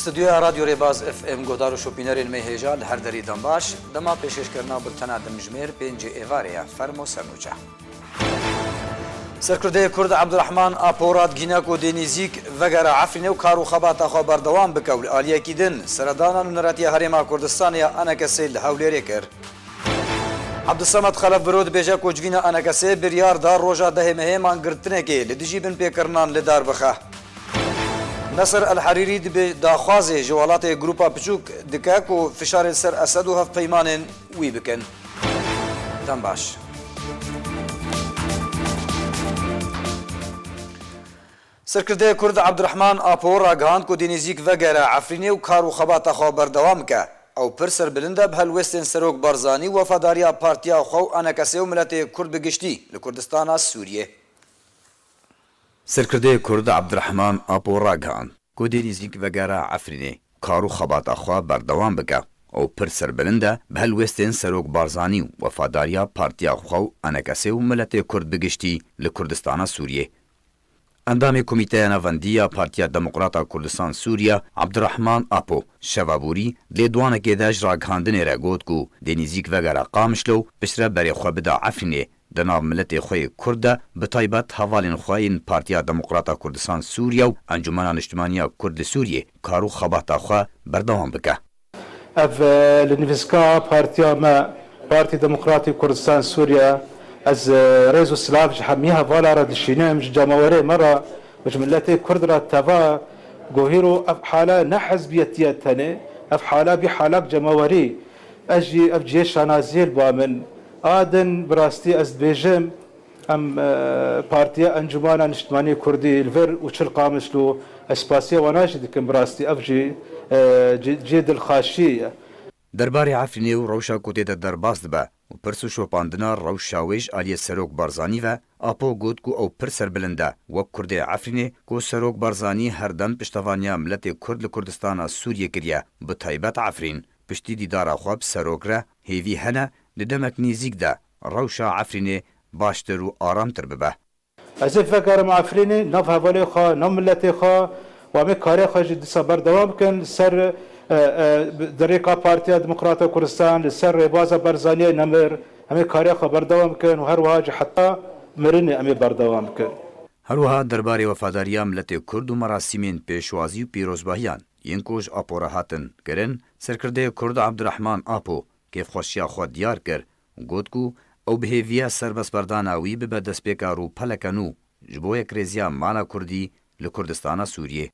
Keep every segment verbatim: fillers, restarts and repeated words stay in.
Stûdyoya Radyo Rêbaz F M guhdar û şopînerên me hêja li her derî dem baş. Dema pêşkêşkirina bultena dimjimêr pêncê êvarê ye. Fermo sernûçe. Serkirdeyê Kurd Abdurrahman Apo radgîne ku dê nêzîk vegere Efrînê û kar û xebata xwe berdewam bike û li aliyekî din seredana nûneratiya Herêma Kurdistanê ya E N K S'ê li Hewlêrê kir. Abdulsamed Xelef Biro dibêje ku civîna E N K S'ê biryar da roja dehê mehê mangirtinekê li dijî binpêkirinan li dar bixe. Nasir El Herîrî dibê daxwazê ji welatê Grupa Piçûk dike ku fişarê li ser Esed û hevpeymanên wî bikin. Dem baş. Serkirdeyê Kurd Abdurrahman Apo ragihand ku dê nêzîk vegere Efrînê û kar û xebata xwe berdewam bike. Ew pir serbilind e bi helwestên Serok Barzanî û wefadariya partiya xwe û E N K S'ê û miletê Kurd bi giştî li Kurdistana Sûriyê. Serkirdeyê Kurd Abdurrahman Apo ragihand ku dê nêzîk vegere Efrînê, kar û xebata xwe berdewam bike. Ew pir serbilind e bi helwestên Serok Barzanî û wefadariya partiya xwe û E N K S'ê û miletê Kurd bi giştî li Kurdistana Sûriyê. Endamê Komîteya Navendî ya Partiya Demokrata Kurdistan Sûriye Abdurrahman Apo şeva borî di lêdwanekê de ji ragihandinê re got ku dê nêzîk vegere Qamişlo û piştre berê xwe bida Efrînê, di nav miletê xwe yê Kurd de, bi taybet hevalên xwe yên Partiya Demokrata Kurdistan Sûriye û Encûmena Niştimanî ya Kurd li Sûriyê kar û xebata xwe berdewam bike. Ev, e, li nivîska partiya me, Partî Demokratî Kurdistan Sûriye, ez, e, rêz û silav ji hemî hevala re dişînim, ji cemawerê me re û ji miletê Kurd re teva ku hîro ev hala ne hizbiyetî ye tenê, ev hala bî halak cemawerî. Ez jî ev cihê şanaziyê li ba min. A din bi rastî ez dibêjim, em, e, Partiya Encûmana Niştimanî Kurdî li vir û çil Qamişlo, ez spasiya wana jî dikim bi rastî ev jî, e, cî-, cihê dilxweşî ye. Derbarê Efrînê û rewşa ku tê de derbas dibe û pirs û şopandina rewşa wê ji aliyê Serok Barzanî ve, Apo got ku ew pir serbilind e wek Kurdê Efrînê ku Serok Barzanî her dem piştevaniya miletê Kurd li Kurdistana Sûriyê kiriye, bi taybet Efrîn. Piştî dîdara xwe bi Serok re hêvî hene li demek nêzîk de rewşa Efrînê baştir û aramtir bibe. Ez ê vegerim Efrînê, nav hevalê xwe, nav miletê xwe û em ê karê xwe jî dîsa berdewam bikin li ser, e, e, di rêka Partiya Demokrata Kurdistan, li ser rêbaza Barzaniyê nemir, em ê karê xwe berdewam bikin û her wiha jî heta mirinê em ê berdewam bikin. Her wiha derbarê wefadariya miletê Kurd û merasîmên pêşwazî û pîrozbahiyan yên ku ji Apo re hatin kirin, serkirdeyê Kurd Abdurrahman Apo kêfxweşiya xwe diyar kir û got ku ew bi hêvî ye serbestberdana wî bibe destpêka rûpeleke nû ji bo yekrêziya mala Kurdî li Kurdistana Sûriyê.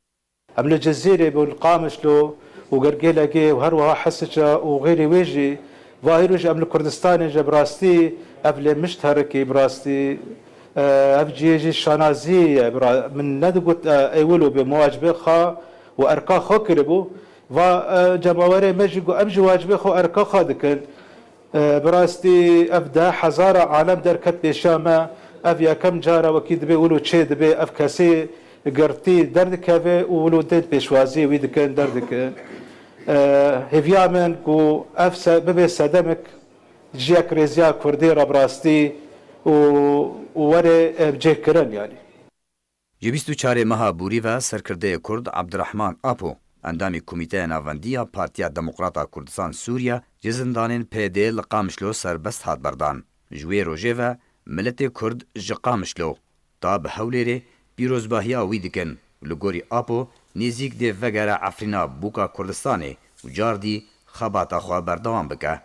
Em li Cizîrê bûn, li Qamişlo û Girgêlekê û her wiha Hesiça û xêrî wê jî, va hîro jî em li Kurdistanê jî bi rastî ev lê mişt herikî bi rastî, e, ev cihê jî şanazî ye. Bi ra-, min nedigot, e, ê wilo bê, min wacibê xwe û erka xwe kiribû. Va, e, cemawerê me jî got, em jî wacibê xwe erka xwe dikin. E, bi rastî ev deh hezara alem derket pêşiya me. Ev yekem cara wekî dibê wilo çê dibe, ev kesê girtî derdikeve û wilo tên pêşwaziyê wî dikin, derdikin. E, hêviya min ku ev se-, bibe sedemek ji yekrêziya Kurdî re bi rastî û, û were, e, cihkirin yanî. Ji bîst û çarê meha borî ve serkirdeyê Kurd Abdurrahman Apo, endamê Komîteya Navendî ya Partiya Demokrata Kurdistan Sûriye, ji zindanên P D li Qamişlo serbest hat berdan. Ji wê rojê ve miletê Kurd ji Qamişlo ta bi Hewlêrê pîrozbahiya wî dikin û li gorî Apo nêzîk dê vegere Efrîna bûka Kurdistanê û cardî xebata xwe berdewam bike.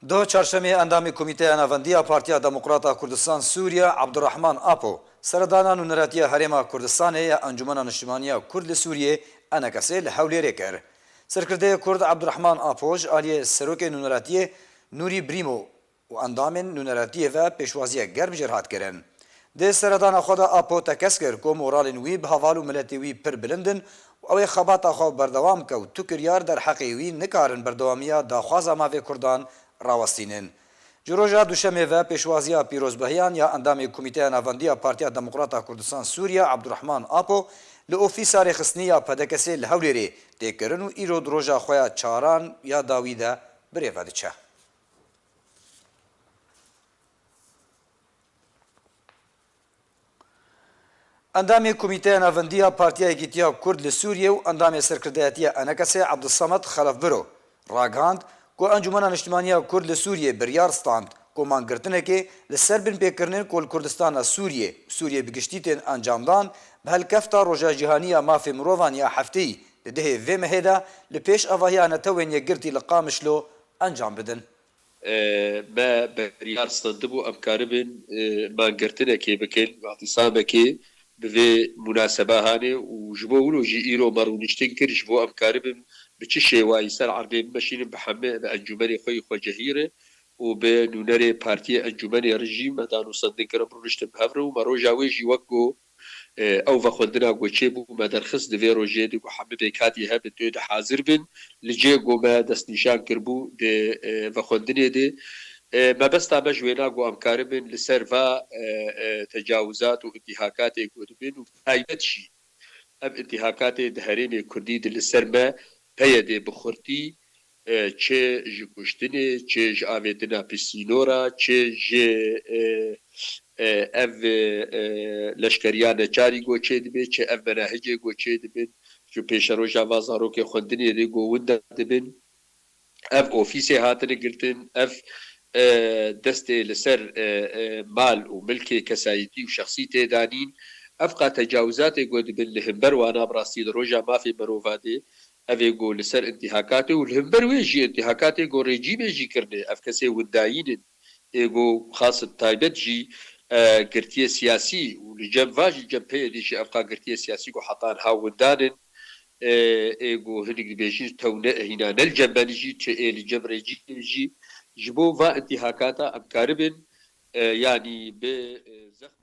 Doh çarşemê endamê Komîteya Navendî ya Partiya Demokrata Kurdistan Sûriye Abdurrahman Apo seredana nûneratiya Herêma Kurdistanê ya Encûmena Niştimanî ya Kurd li Sûriyê, E N K S'ê, li Hewlêrê kir. Serkirdeyê Kurd Abdurrahman Apo ji aliyê Serokê Nûneratiyê Nûrî Brîmo û endamên nûneratiyê ve pêşwaziyek germ jê re hat kirin. Di seredana xwe de Apo tekez kir ku moralên wî bi heval û miletê wî pir bilind in û ew ê xebata xwe berdewam bike û tu kiryar derheqê wî nikarin berdewamiya daxwaza mafê Kurdan rawestînin. Ji roja Duşemê ve pêşwaziya pîrozbahiyan ya endamê Komîteya Navendî ya Partiya Demokrata Kurdistan Sûriye Abdurrahman Apo li ofîsa rêxistinî ya P D K S'ê li Hewlêrê tê kirin û îro di roja xwe ya çaran ya dawî de birêve diçe. Endamê Komîteya Navendî ya Partiya Yekîtiya Kurd li Sûriyê û endamê serkirdeyetiya ENKSê Ebdulsemed Xelefbiro ragihand ku Encûmena Niştimaniya Kurd li Sûriyê biryar stand ku mangirtinekê li ser binpêkirinên ku li Kurdistana Sûriyê û Sûriyê bi giştî tên encamdan bi helkefta Roja Cîhanî ya Mafê Mirovan ya hefteyî di dehê vê mehê de li pêş avahiya Netewên Yekgirtî li Qamişlo encam bidin. Me biryar stendibû em karibin mangirtinekê bikin, îtîsamekê bi vê munaseba hanê û ji bo wilo jî îro me rûniştin kir ji bo em karibin bi çi şêwayî ser erdê bimeşînin bi hemî bi encûmenê xwe yî xwecihî re û bi nûnerê partiyê encûmenê re jî me dan û stendin kir em rûniştin bi hev re û me roja wê jî wek ku ew vexwendina ku çêbû me derxist di vê rojê de ku hemî pêkhatî hebin tê de hazir bin li cê ku me destnîşan kiribû di vexwendinê de. Mebesta me ji wêna ku em karibin li ser va tecawizat û intîhakatê ku dibin û bi taybet jî ev intîhakatê di herêmê kurdî de li ser me peyedê bi xurtî çi ji kuştinê, çi ji avêtina piştînora, çi ji ev leşkeriya neçarî ku çêdibe, çi ev menahicê ku çêdibin, ji pêşeroja va zarokê xwendinê rê ku winda dibin, ev ofîsê hatine girtin, ev destê li ser mal û milkê kesayetî û şexsî tê danîn, ev qa tecawizatê ku dibin li himber wana bi rastî di roja mafê mirovan de, ev ê ku li ser intîhakatê û li himber wê jî intîhakatê ku rejîmê jî kirine, ev kesê windayîn in ê ku xas bi taybet jî girtiyê siyasî û li cem va jî cem peyê de jî ev qa girtiyê siyasî ku heta niha windan in, ê ku hinek dibêjin tew ne hîna ne li cem me jî çi ê li cem rejîmê jî ji bo va intîhakata em karibin yanî bi zexm.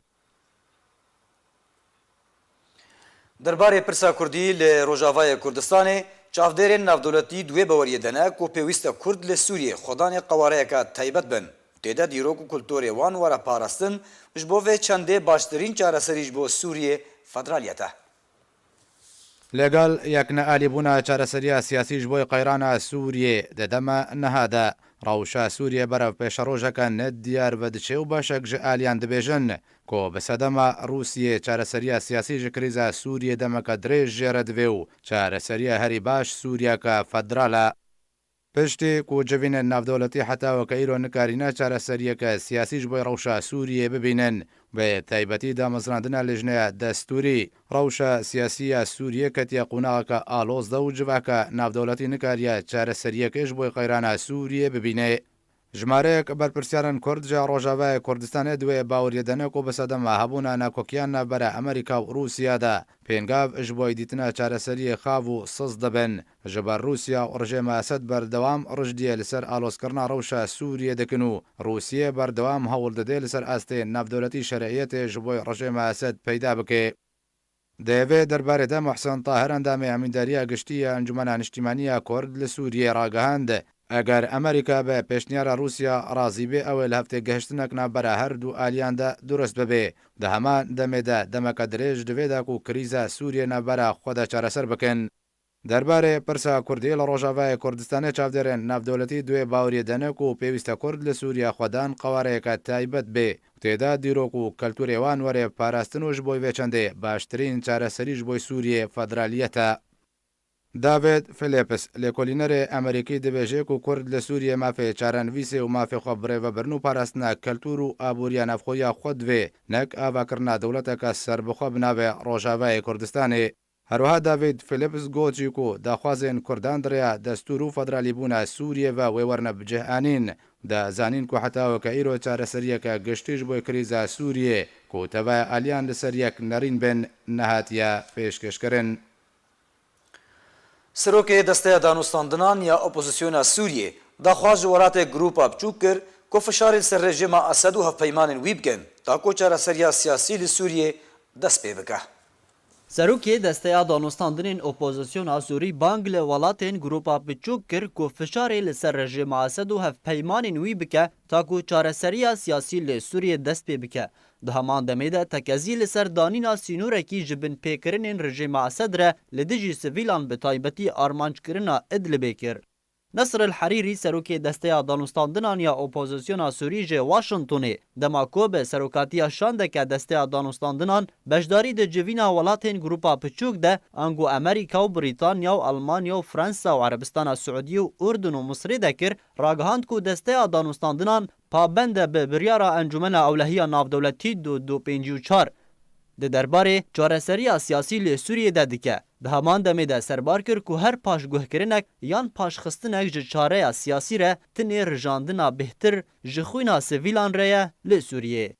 Derbarê pirsa Kurdî li Rojavayê Kurdistanê, çavdêrên navdewletî di wê baweriyê de ne ku pêwîst e Kurd li Sûriyê xwedanê qewareyeke taybet bin. Tê de dîrok û kulturê wan were parastin, ji bo vê çendê baştirîn çareserî ji bo Sûriyê federaliyet e. Legal yeknealîbûna çareseriya siyasî ji bo qeyrana Sûriyê di dema niha de, rewşa Sûriyê berev pêşerojeke nediyar ve diçe û beşek ji aliyan dibêjin, ku bi sedema Rûsiyê çareseriya siyasî ji krîza Sûriyê demeke dirêj jê re divê û çareseriya herî baş Sûriyeke federal e. Piştî ku civînên navdewletî heta weke îro nikarîne çareseriyeke siyasî ji bo rewşa Sûriyê bibînin, bi taybetî damezrandina lijneya destûrî, rewşa siyasî ya Sûriyê ketiye qonaxeke aloz de û civaka navdewletî nikariye çareseriyekê ji bo qeyrana Sûriyê bibîne. Jimareyek berpirsiyarên Kurd ji Rojavayê Kurdistanê di wê baweriyê de ne ku bi sedema hebûna nakokiyan navbera Amerîka û Rûsya de pêngav ji bo dîtina çareseriyê xav û siz dibin. Ji ber Rûsya û rejêma Esed berdewam rijdiyê li ser alozkirina rewşa Sûriyê dikin û Rûsiyê berdewam hewl dide li ser astê navdewletî şeriyetê ji bo rejêma Esed peyda bike. Di vê derbarê de Muhsen Tahir endamê Emîndariya Giştî ya Encûmena Niştîmanî ya Kurd li Sûriyê ragihand, eger Amerîka bi pêşniyara Rûsya razî bê, ew ê li hev têgihiştinek navbera her du aliyan de durust bibe. Di heman demê de demeke dirêj divê de ku krîza Sûriyê navbera xwe de çareser bikin. Derbarê pirsa Kurdî li Rojavayê Kurdistanê çavdêrên navdewletî di wê baweriyê de ne ku pêwîst e Kurd li Sûriya xwedan qewareyeke taybet bê û tê de dîrok û keltûrê wan were parastin û ji bo vê çendê baştirîn çareserî ji bo Sûriyê federaliyet e. David Phillips, lêkolînerê Amerîkî dibêje ku Kurd li Sûriyê mafê çarenivîsê û mafê xwe birêvebirin û parastina keltûr û aboriya navxweya xwe divê, nek avakirina dewleteke serbixwe bi navê Rojavayê Kurdistanê. Herwiha David Phillips got jî ku daxwazên Kurdan di rêya destûr û federalîbûna Sûriyê ve wê werine bi cih anîn. Da zanîn ku heta weke îro çareseriyeke giştî ji bo krîza Sûriyê ku tevaya aliyan li ser yek nerîn bin, nehatiye pêşkêşkirin. Serokê Desteya Danûstandinan ya Opozisyona Sûriyê daxwaz ji welatê Grûpa Biçûk kir ku fişarê li ser rejîma Esed û hevpeymanên wî bikin, ta ku çareseriya siyasî li Sûriyê dest pê bike. Serokê Desteya Danûstandinên Opozisyona Sûrî bang li welatên Grûpa Biçûk kir ku fişarê li ser rejîma Esed û hevpeymanên wî bike, ta ku çareseriya siyasî li Sûriyê dest pê bike. Di heman demê de tekezî li ser danîna sînorekî ji binpêkirinên rejîma Esed re li dijî sivîlan bi taybetî armanckirina Idlibê kir. Nesr El Herîrî, serokê Desteya Danûstandinan ya Opozisyona Sûrî ji Washingtonê, dema ku bi serokatiya şandeke Desteya Danûstandinan beşdarî di civîna welatên Grupa Piçûk de, ango Amerîka û Brîtanya û Almanya û Fransa û Erebistana Siûdî û Urdun û Misrê de kir, ragihand ku Desteya Danûstandinan pabend e bi biryara Encûmena Ewlehiya Navdewletî du du pêncî û çar di derbarê çareseriya siyasî li Sûriyê de dike. Di heman demê de serbar kir ku her paşguhkirinek yan paşxistinek ji çareya siyasî re tinê rijandina bêhtir ji xwîna sivîlan re ye li Sûriyê.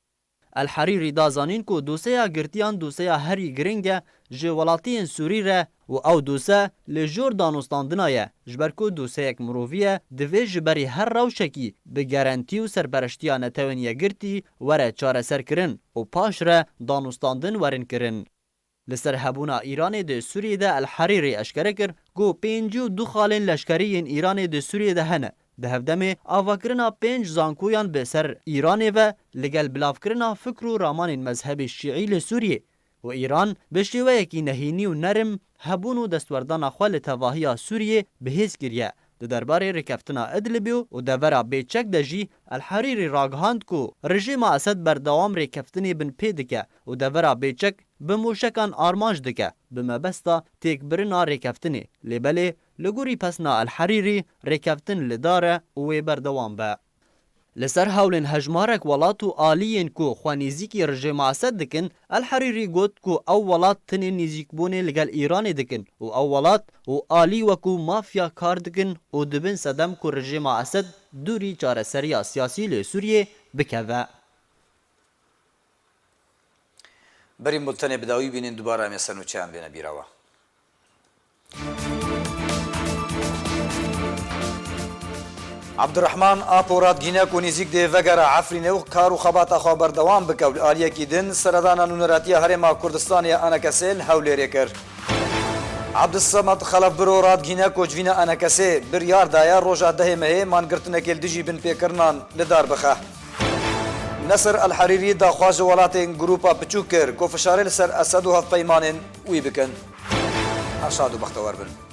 El Herîrî da zanîn ku doseya girtiyan doseya herî giring e ji welatiyên Sûrî re û ew dose li jor danûstandina ye, ji ber ku doseyek mirovî ye, divê ji berî her rewşekî bi gerentî û serpereştiya Netewên Yekgirtî were çareserkirin û paş re danûstandin werin kirin. Li ser hebûna Îranê di Sûriyê de El Herîrî eşkere kir ku pêncî û du xalên leşkerî yên Îranê di Sûriyê de hene. Di hevdemê avakirina pênc zankoyan bi ser Îranê ve li gel bilavkirina fikr û ramanên mezhebê şîî li Sûriyê û Îran bi şêweyekî nehînî û nerm hebûn û destwerdana xwe li tevahiya Sûriyê bi hêz kiriye. Di derbarê rêkeftina Idlibê û devera bêçek de jî El Herîrî ragihand ku rejîma Esed berdewam rêkeftinê binpê dike û devera bêçek bi mûşekan armanc dike, bi mebesta têkbirina rêkeftinê. Lê belê, li gorî pesna El Herîrî, rêkeftin li dar e û wê berdewam be. Li ser hewlên hejmarek welat û aliyên ku xwe nêzîkî rejîma Esed dikin, El Herîrî got ku ew welat tinê nêzîkbûnê li gel Îranê dikin û ew welat û alî wekû mafya kar dikin û dibin sedem ku rejîma Esed dûrî çareseriya siyasî li Sûriyê bikeve. Berî bultenê bi dawî bînin, dubara em ê ser nûçeyan bêne bîra we. Abdurrahman Apo radgîne ku nêzîk dê vegera Efrînê û kar û xebata xwe berdewam bike û li aliyekî din seredana nûneratiya Herêma Kurdistanê ya A N K S'ê li Hewlêrê kir. Abdulsamad Xelefbiro radgîne ku civîna A N K S'ê biryar daye roja dehê mehê mangirtinekê li dijî binpêkirinan li dar bixe. Nesir El Herîrî daxwaz ji welatên Grûpa Piçûk kir ku fişarê li ser Esed û hevpeymanên wî bikin. Her şad û bextewar bin.